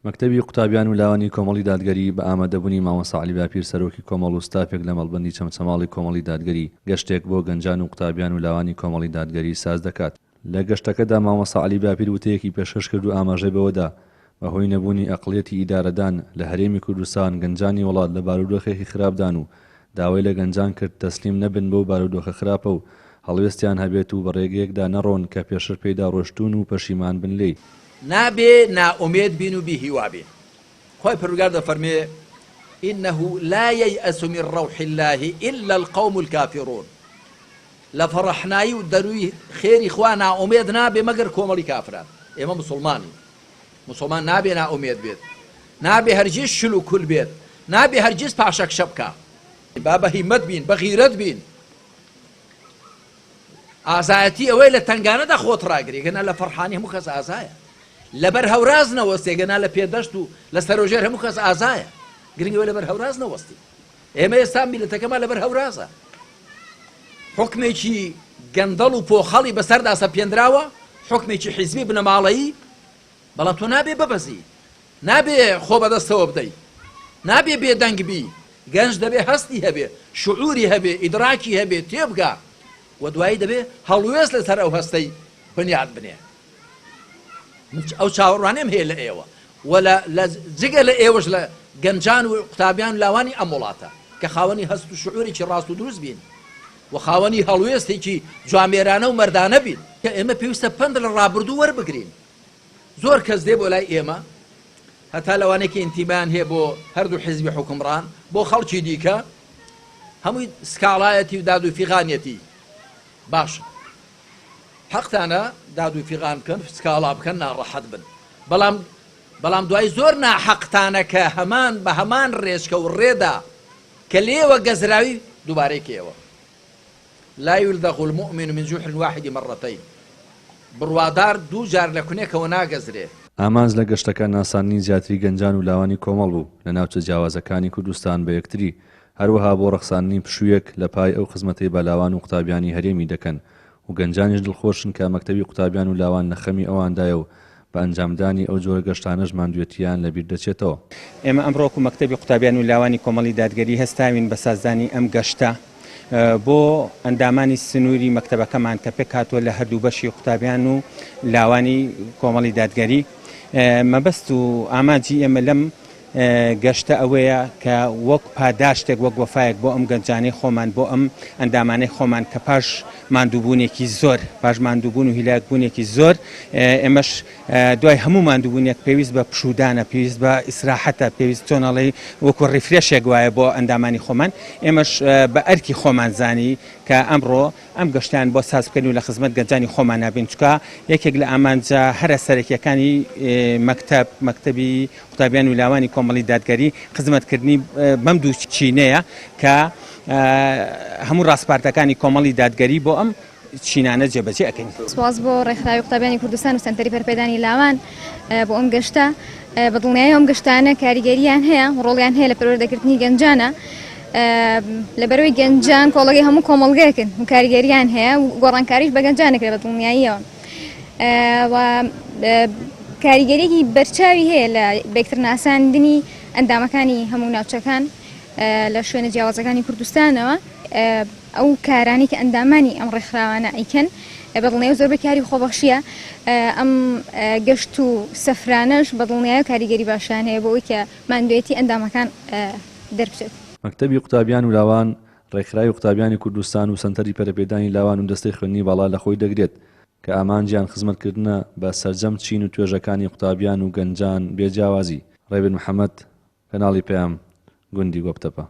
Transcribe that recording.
مەکتەبی قوتابیان و لاوانی کۆمەڵی دادگەری بە ئامادەبوونی مامۆستا عەلی باپیر سەرۆکی کۆمەڵ و ستافێک لە مەڵبەندی چەمچەماڵی کۆمەڵی دادگەری گەشتێک بۆ گەنجان و قوتابیان و لاوانی کۆمەڵی دادگەری ساز دەکات. لە گەشتەکەدا مامۆستا عەلی باپیر وتەیەکی پێشکەش کرد و ئاماژەی بەوەدا بە هۆی نەبوونی ئەقڵیەتی ئیدارەدان لە هەرێمی کوردستان گەنجانی وڵات لە بارودۆخێکی خراپدان و داوای لە گەنجان کرد تەسلیم نەبن بەو بارودۆخە خراپە و هەڵوێستیان هەبێت و بە ڕێگەیەکدا نەڕۆن کە پێشتر پێیدا ڕۆشتوون و پەشیمان بن لێی. نابێ نائومێد بین و بی هیوا بین. خوای پەروەردگار دەفەرموێ، انه لا ییئس من روح اللە الا القوم الکافرون، لە فەڕەحنایی و دەرووی خێری خوا نائومێد نابێ مەگەر کۆمەڵی کافران. ئێمە موسڵمانین، موسڵمان نابێ نائومێد بێت، نابێ هەرگیز شل و کول بێت، نابێ هەرگیز پاشەکشە بکا. با بە هیمەت بین، بە غیرەت بین. ئازایەتی ئەوەیە لە تەنگانەدا خۆت ڕاگری، گەنا لە فەڕحانی هەموو کەس ئازایە. لەبەر هەوراز نەوەستێ، گەنا لە پێدەشت و لە سەرۆژێر هەموو کەس ئازایە. گرنگ ئەوەیە لەبەر هەوراز نەوەستی. ئێمە ئێستا میللەتەکەمان لەبەر هەورازە. حوکمێکی گەندەڵ و پۆخەڵی بەسەردا سەپێنراوە، حوکمێکی حیزبی بنەماڵەیی، بەڵام تۆ نابێ ببەزی، نابێ خۆ بەدەستەوە بدەی، نابێ بێدەنگ بی، گەنج دەبێ هەستی هەبێ، شعوری هەبێ، ئیدراکی هەبێ، تێبگا و دوایی دەبێ هەڵوێست لەسەر ئەو هەستەی بنیات بنێ. من ئەو چاوەڕوانیەم هەیە لە ئێوە و لە جگە لە ئێوەش لە گەنجان و قوتابیان و لاوانی ئەم وڵاتە کە خاوەنی هەست و شعورێکی ڕاست و دروست بین و خاوەنی هەڵوێستێکی جوامێرانە و مەردانە بین. کە ئێمە پێویستە پەند لە ڕابردوو وەربگرین. زۆر کەس دێ بۆ لای ئێمە هەتا لەوانەی کە ئینتیمایان هەیە بۆ هەردوو حیزبی حوکمڕان، بۆ خەڵکی دیکە هەمووی سکاڵایەتی و داد و فیغانیەتی. باشە حەقتانە داد و فیغان بکەن، سکاڵا بکەن، ناڕەحەت بن، بەڵام بەڵام دوای زۆر ناحەقتانە کە هەمان بە هەمان ڕێچکە و ڕێدا کە لێوە گەزراوی دووبارەی کەیەوە. لا یلدغ المومن من جحر واحد مرتین، بڕوادار دووجار لە کونێکەوە ناگەزرێ. ئامانج لە گەشتەکە ناساندنی زیاتری گەنجان و لاوانی کۆمەڵ بوو لە ناوچە جیاوازەکانی کوردستان بە یەکتری، هەروەها بۆ ڕەخساندنی پشوویەک لە پای ئەو خزمەتەی بە لاوان و قوتابیانی هەرێمی دەکەن و گەنجانیش دڵخۆشن کە مەکتەبی قوتابیان و لاوان لە خەمی ئەواندایە و بە ئەنجامدانی ئەو جۆرە گەشتانەش ماندوێتییان لەبیر دەچێتەوە. ئێمە ئەمڕۆ وەکو مەکتەبی قوتابیان و لاوانی کۆمەڵی دادگەری هەستاوین بە سازدانی ئەم گەشتە بۆ ئەندامانی سنووری مەکتەبەکەمان کە پێکهاتووە لە هەردوو بەشی قوتابیان و لاوانی کۆمەڵی دادگەری. مەبەست و ئامانجی ئێمە لەم گەشتە ئەوەیە کە وەک پاداشتێک، وەک وەفایەک بۆ ئەم گەنجانەی خۆمان، بۆ ئەم ئەندامانەی خۆمان کە پاش ماندووبوونێکی زۆر، پاش ماندووبوون و هیلاکبوونێکی زۆر، ئێمەش دوای هەموو ماندووبوونێک پێویست بە پشوودانە، پێویست بە ئیسراحەتە، پێویست چۆن ئەڵێی وەکو refresh ێک وایە بۆ ئەندامانی خۆمان، ئێمەش بە ئەرکی خۆمان زانی کە ئەمڕۆ ئەم گەشتەیان بۆ ساز بکەین و لە خزمەت گەنجانی خۆمانا بین، چونکە یەکێک لە ئامانجە هەرە سەرەکییەکانی مەکتەب، مەکتەبی قوتابیان و لاوانی کۆمەڵی دادگەری، خزمەتکردنی بەم دوو چینەیە کە هەموو ڕاسپاردەکانی کۆمەڵی دادگەری بۆ ئەم چینانە جێبەجێ ئەکەین. سوپاس بۆ ڕێکخراوی قوتابیانی کوردستان و سەنتەری پەرەپێدانی لاوان بۆ ئەم گەشتە. بە دڵنیایی ئەم گەشتانە کاریگەرییان هەیە و ڕۆڵیان هەیە لە پەروەردەکردنی گەنجانە. لەبەرئەوەی گەنجان کۆڵەگەی هەموو کۆمەڵگەیەکن و کاریگەرییان هەیە و گۆڕانکاریش بە گەنجان دەکرێت بە دڵنیاییەوە. و کاریگەریی بەرچاوی هەیە لە بەیەکترناساندنی ئەندامەکانی هەموو ناوچەکان لە شوێنە جیاوازەکانی کوردستانەوە. ئەو کارانەی کە ئەندامانی ئەم ڕێکخراوانە ئەیکەن بە دڵنیایی زۆربەی کاری خۆبەخشییە، ئەم گەشت و سەفرانەش بە دڵنیایی کاریگەری باشیان هەیە بۆ ئەوەی کە ماندوێتی ئەندامەکان دەربچێت. مەکتەبی قوتابیان و لاوان، ڕێکخراوی قوتابیانی کوردستان و سەنتەری پەرەپێدانی لاوان و دەستەی خوێندنی باڵا لەخۆی دەگرێت کە ئامانجیان خزمەتکردنە بە سەرجەم چین و توێژەکانی قوتابیان و گەنجان بێ جیاوازی. ڕێبین محەمەد، کەناڵی پەیام، گوندی گۆپتەپە.